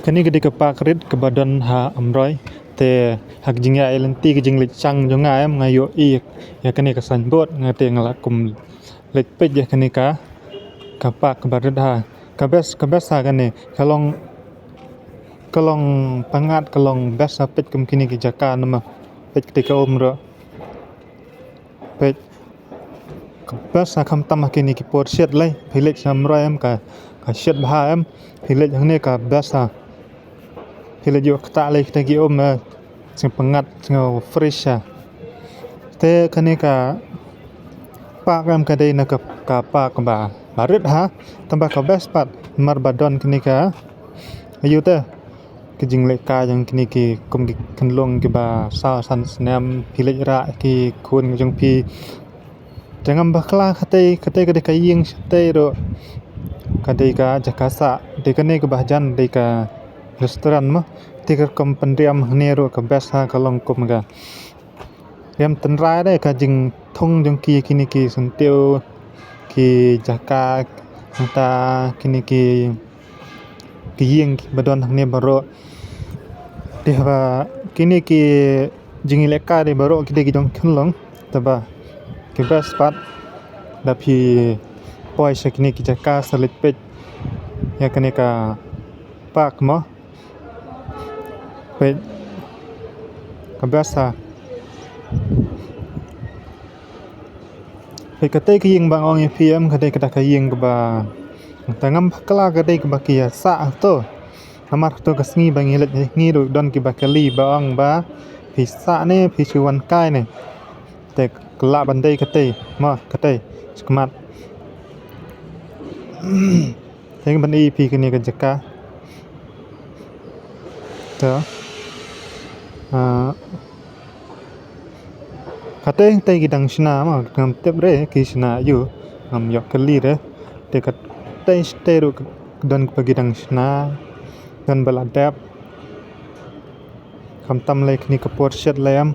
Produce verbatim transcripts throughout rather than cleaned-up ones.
Kane ka dei ka park rit kaba don ha Umroi. Te ha ka jingïaid lynti ka jingleit shang jong nga em, nga ïohi ïa kane ka signboard, nga te nga la kum leit peit ïa kane ka, ka park kaba rit ha. Ka best, ka best ha kane, ka long, ka long pyngngad, ka long best ha peit kum kine ki jaka namar peit kata ka um ruh. Peit. Ka best ha khamtam ha kine ki por shet lei. Phi leit sha Umroi em ka, ka shet bha em. Phi leit hangne ka best ha. Phi leit ïoh ktah lei kita ki um eh. Sngewpyngngad, sngew fresh ha. Te kane ka park em ka dei na ka, ka park ba, ba rit ha. Tangba ka best pat namar ba don kine ka, aïu te, ka jinglehkai jong kine ki kum ki khunlung kiba saw san snem, phi leit rah ki khun jong phi. Te ngam bakla, katei, katei ka dei ka ïing shatei ruh ka dei ka jaka sah. Te kane kaba hajan dei ka restaurant mo. Te ka rukom pynriam hangne ruh ka best ha, ka long kum ka riam tynrai de, ka jingthung jong ki, kine ki syntiew, ki jaka, nangta kine ki, ki ïing ba don hangne baroh. Te ba kine ki jinglehkai de baroh ki dei ki jong khunlung. Te ba ki best pat da phi poi sha kine ki jaka sa leit peit ïa kane ka park mo. Peit ka best ha. Peit katei ka ïing ba nga ong ïa phi em, katei kata ka ïing kaba, te ngam bakla, katei kaba ki ïa sah to. Namar to ka sngi ba ngi leit ngi ruh don kiba kylli ba ong ba phi sah ne phi shu wan kai ne. Te ka lah ban dei katei mo, katei shakhmat. Te ban ïohi phi kane ka jaka. To. Ah, katei, katei ki dang shna mo, ngam tip re ki shna aïu, ngam ïoh kylli re. Te katei shatei ruh don ba ki dang shna, don ba la dep. Khamtam lei kane ka por shet lei em.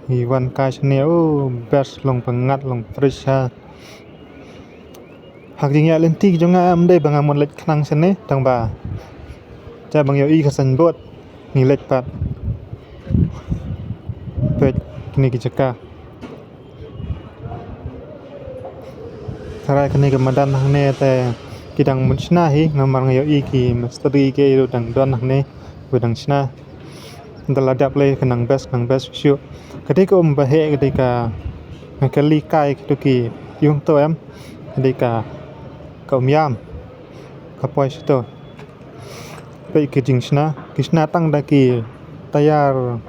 Ngi wan kai shane, oh, best, long pyngngad, long fresh ha. Ha ka jingïaid lynti jong nga em dei ba nga mut leit khnang shane, tangba te ba nga ïohi ka signboard ngi leit pat. Peit kine ki jaka. Tharai kane ka madan hangne te ki dang mut shna hi, namar nga ïohi ki mistri ki ruh dang don hangne ba dang shna. Nda la dep lei ka nang best, nang best shuh. Ka dei ka um ba heh, ka dei ka, nga kylli kai kito ki ïung to em. Ka dei ka, ka um ïam. Ka poi shuh to. Peit ki jingshna, ki shna tang da ki tayar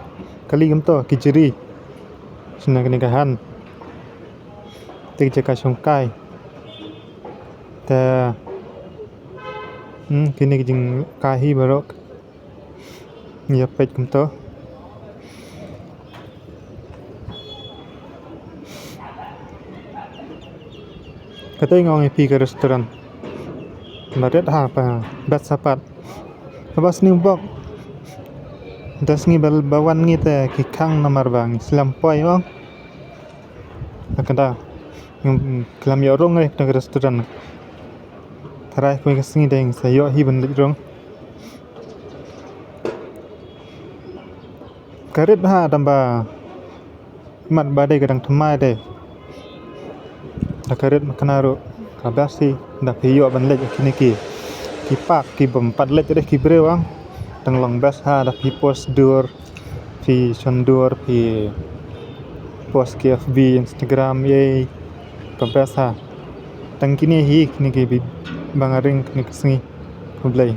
kali kumto, ki jri. Shna kane ka han. Te ki jaka shongkai. Te, hmm, kine ki jingkai hi baroh. Ïa peit kumto. Katei nga ong ïa phi ka restaurant. Ba rit ha, ba best ha pat. Haba sniewbok, da sngi ba, ba wan ngi te ki khang namar ba ngi slem poi ong. Ka da, mm, ki la ïoh rung re ka restaurant. Tharai kawei ka sngi dang sa ïoh hi ban leit rung. Ka rit ha, tangba mat ba dei ka dang thymmai dei. Da ka rit makna ruh ka best hi, da phi ïoh ban leit kine ki, ki park ki bym pat leit re ki briew ang. Dang long best ha, da phi post dur, phi shon dur, phi post ki F B, Instagram, ïa ka best ha. Tang kine hi, kine ki bit ba nga ring kine ki sngi. Khublei.